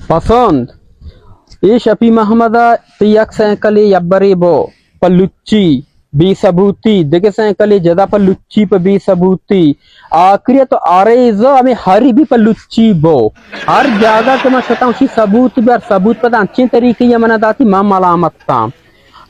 پسند، اے شپی محمد ءَ تئی یک سائیکلے یبرے بو پہ لچی بے ثبوتی، دگہ سائیکلے جتا پہ لچی پہ بے ثبوتی۔ آخری تو آرے زو ہمیں ہری بھی پہ لچی بو۔ ہر جاگہ کہ من شتاں، اشی ثبوت بیار، ثبوت پدا انچیں طریقے ءَ من داتی، من ملامت تاں۔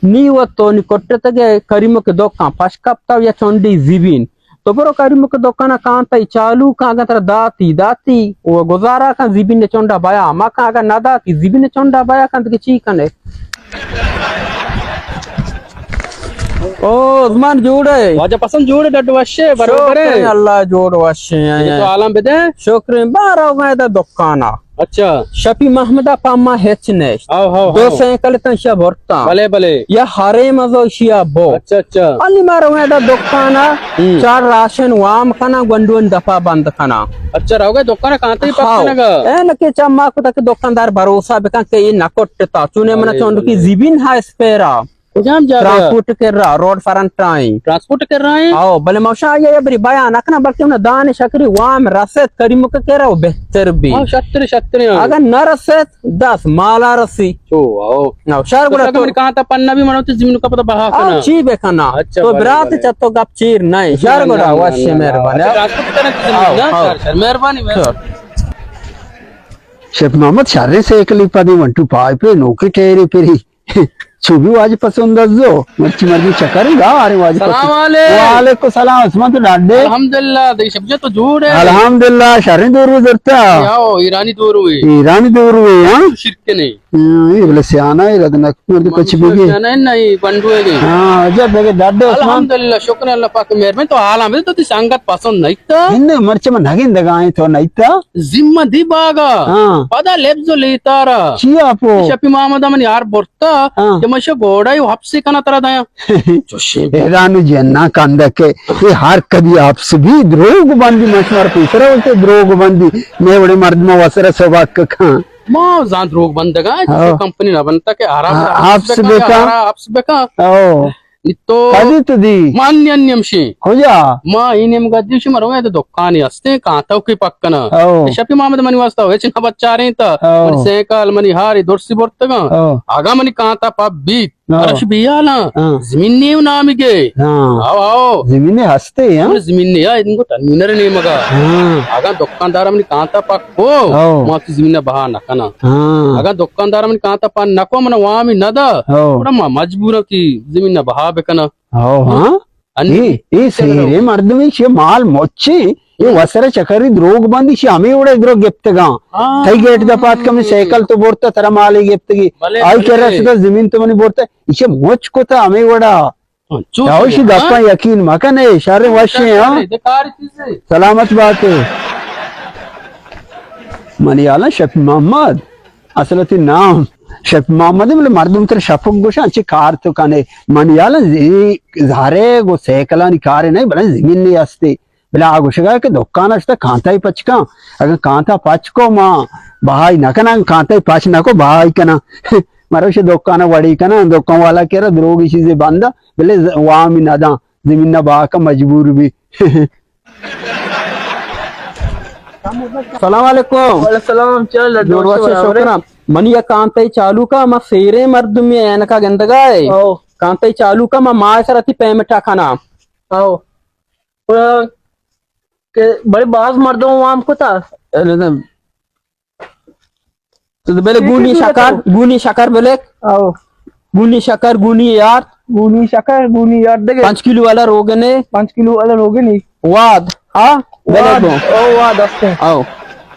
نی و تو نی کٹتگے کریمک دکان پش کپتا یا چنڈی زیبین۔ تو برو کریمک دکان کانتئی چالو کن، اگاں ترا داتی، داتی، و گزارا کن، زیبین چنڈا بیا مکن، اگاں نداتی، زیبین چنڈا بیا کن، دگہ چی کنے؟ او، عثمان جوڑ ئے؟ واجہ پسند جوڑ ئے، ڈڈ وش ئے، بروبر ئے؟ شکر ئے، اللہ جوڑ وش ئے۔ تو عالم بدے؟ شکر ئے، بارو گئے دا دکانا۔ اچھا۔ شپی محمد ءَ پہ ما ہچ نیشت۔ ہاو، ہاو، دو ہاو۔ سائیکل تاں شہ برتاں۔ بلے، بلے۔ یا ہرے مزو شیا بو۔ اچھا، اچھا۔ انی ما رویں دا دکانا، ہم۔ چار راشن وام کناں، گونڈوانی دپا بند کناں۔ اچھا، روگے دکانا کانتے پک ہاو۔ کنگا؟ اے نکے چا ما کتا کہ دکاندار بھروسہ بکن کہ اے نہ کٹتا۔ چونے منا بلے، چونڈ کی بلے۔ زیبین ہا اسپیرا۔ کجام جاگہ؟ ٹرانسپورٹ کرا، روڈ فرنٹ آئیں۔ ٹرانسپورٹ کرا ئے؟ آؤ، بلے موشا آئی ءَ بری بیان نہ کناں، بلکہ من دان شکری وام رسیت کریمک کرا و بہتر بی۔ آؤ، شتر، شتر، آؤ۔ اگر نہ رسیت، دس مالا رسی۔ چو، آؤ۔ آؤ، شر تو گڑا اگر تو من کانتا پن نہ بی، من وتی زمین کا پتہ بہا آؤ، کناں۔ چی بکناں؟ اچھا، تو بلے، برات بلے۔ چہ تو گپ چیر نہ ئے۔ شر نہ، گڑا نہ، وش نہ، نہ۔ مہربانی۔ آؤ۔ ٹرانسپورٹ کرا کی زمین آؤ، نا، آؤ۔ شر، شر، مہربانی، مہربانی۔ شیخ محمد شریں سائیکلی پدی ون ٹو فائیو پہ نوکی ٹائری پری۔ چو بی واجہ پسند ازو، مرچی مردی چکر دا، آرے واجہ پسند۔ سلام علیک۔ وعلیکم السلام، عثمان تو ڈاڈے؟ الحمدللہ، دگہ شپ جا تو جوڑ ئے؟ الحمدللہ، شریں دور و درتا۔ یاو، ایرانی دور ہوئے۔ ایرانی دور ہوئے، ہاں؟ شرک نہیں۔ ہاں، یہ بلے سیانا ہے، رد نک مرد کچھ بھی گے۔ سیانا ہے، نہیں، بنڈو ہے گے۔ ہاں، جب دگہ ڈاڈے عثمان۔ الحمدللہ، شکر اللہ پاک مہربانی، تو حالا میں تو تی سنگت پسند نہیں تا۔ نہیں، مرچی من نگین دگائیں تو نہیں تا۔ ذمہ دی باغا۔ ہاں۔ پدا لبز و لیتارا۔ چی آپو؟ شپی محمد من یار برتا۔ ہاں۔ کہ من شو گوڑا یو حبسی کنا ترا دایا۔ چوشیں۔ ایران جناں کندہ کہ یہ ہر کدی حبس بی دروگ بندی، مشمار پیسرا ہوتے دروگ بندی، میں وڑے مردم وسرا سبق کن۔ ما زان دروگ بندگا، ہاں۔ کمپنی نہ بنتا کہ آرام ہاں، حبس حبس بکن، بکن۔ آرام حبس بکن۔ او۔ نی تو کدی تو دی؟ ما انی انی ہمشی۔ کجا؟ ما ای نیمگا دی شی، مرو اے دکانی ہستیں، کانتو کی پک کنا۔ او۔ شپی محمد منی واسطہ ہچ نہ بچاریں تا۔ او۔ منی سینکال، منی ہاری درسی برتگاں۔ او۔ اگا منی کانتا پا بیت، او۔ ارش بیالاں۔ ہاں۔ زمین نیو نامی گے۔ ہاں۔ آو، آو۔ زمین ہستے، ہاں؟ زمین نیا، ان کو ٹرمینل نیمگا۔ ہاں۔ اگا دکاندار منی کانتا پک کو، او۔ ما کی زمین بہا نہ کنا۔ ہاں۔ اگا دکاندار منی کانتا پا نہ کو، من وامی نہ دا۔ او۔ گڑا ما مجبور کی زمین بہا بکنا۔ او، ہاں۔ اے، اے سیرے مردمی چے مال مچے، اے وسرا چکری دروگ بندی چے ہمے وڑے درو گپتگاں۔ ہاں۔ تئی گیٹ دا پات کمی سائیکل تو برتا، ترا مالے گپتگی۔ بلے، آئی بلے۔ کرا ستا زمین تو منی برتا، ایشے مچ کتا ہمے وڑا۔ ہاں، چوش تو ایشی ہے، گپاں ہاں؟ یقین مکن، اے شر وشیں، ہاں؟ دکار چیزے۔ سلامت باتے۔ منی حالا شفیع محمد۔ اصل تی نام شپ محمد، بلے مردم تر شپک گوشاں، چی کار تو کنے؟ من یالا زی-، زہرے گو سیکلانی کارے نہیں، بلے زمین نہیں ہستے۔ بلے آ گوشگا کہ دکان اشتا کانتائی پچ کن۔ اگر کانتا پچ کو ما بہائی نہ کناں، کانتائی پچ نہ کو بہائی کناں۔ مروش دکان وڑی کناں، دکان والا کرا دروگی چیزے بندہ، بلے ز-، وامی نہ داں، زمین نہ بہا کن مجبور بی۔ سلام علیکم۔ وعلیکم السلام، چل، جوڑ وش، شکر۔ منی یک کانتئی چالو کا، ما سیریں مردمی اینکا گندگا ہے۔ او۔ کانتئی چالو کا، ما ماہ سر اتی پیمٹا کنا۔ او۔ کہ بڑے باز مردم وام کتا۔ تو بلے گونی شکر، گونی شکر بلے۔ او۔ گونی شکر، گونی یار۔ گونی شکر، گونی یار دگہ۔ پنچ کلو والا روگنے۔ پنچ کلو والا روگنے۔ واد، ہاں؟ بلے واد، گو۔ او واد ہستے۔ او۔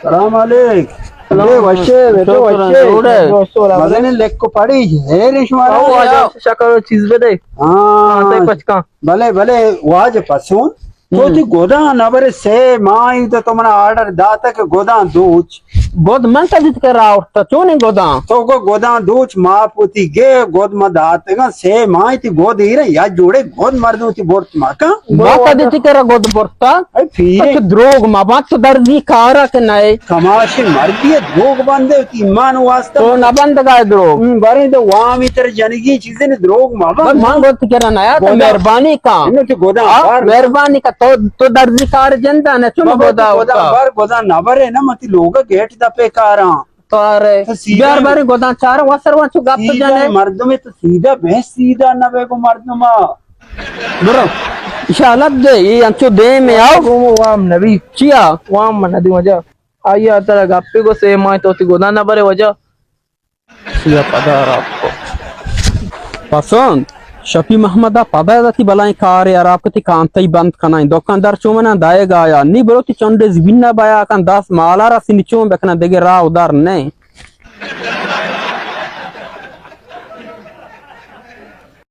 سلام علیک۔ سلام۔ بے وشے، بے تو شکر وشے۔ جوڑے۔ مزنے لکھ کو پڑی، ہیر شمارا۔ او واجہ شکر چیز بدے۔ ہاں۔ ہاں، تے پچکا۔ بلے، بلے، واجہ پسون۔ تو ہم۔ تی گداں نہ برے، سے ماہی تو، تو منا آرڈر داتا کہ گداں دوچ۔ گد من کدی تکے راورتا، چونیں گداں؟ تو کو گداں دوچ، ما پوتی گے گد ما داتگاں، سے ماہی تی گد ایرا یا جوڑے گد مردم تی برت ما کن۔ ما کدی تکے را گد برتا؟ اے پیرے۔ تو دروگ ما بات، تو درزی کارا کہ نئے۔ کماشی مردی دروگ بندے تی ایمان واسطہ۔ تو نہ بندگا دروگ۔ ہم، بارے تو وامی تر جنگی چیزیں دروگ ما بند۔ من گد تکے را نیا، تو گداں۔ مہربانی کن۔ انو تی گداں ہاں، بار۔ مہربانی کن، تو، تو درزی کار جندا نہ، چون بابا، گدا تو گداں ہوتا۔ بار، گداں نہ برے نا، متی لوگا گیٹ دپے کاراں۔ تو آرے۔ تو سیدھا بیار بارے گودان چار واسر وانچو گپ سیدھا جنے۔ مردمے تو سیدھا بے سیدھا نہ بے گو مردما۔ برو۔ اشالت دے، یہ انچو دے میں آؤ۔ گو وام نبی۔ چیا؟ وام من ندی وجہ۔ آئی ء ترا گپے گو سے ماہ تو تی گودان نہ برے وجہ۔ سیا پدا راب کو۔ پسند، شپی محمد ء پدا دتی بلائیں کارے ء راب کتی کانتئی بند کنائیں۔ دکاندار چومنا دائے گایا۔ نی برو تی چنڈے زبین نہ بیا کن دست مالا رسی نی چون بکنا دگے راہ ودار نہیں۔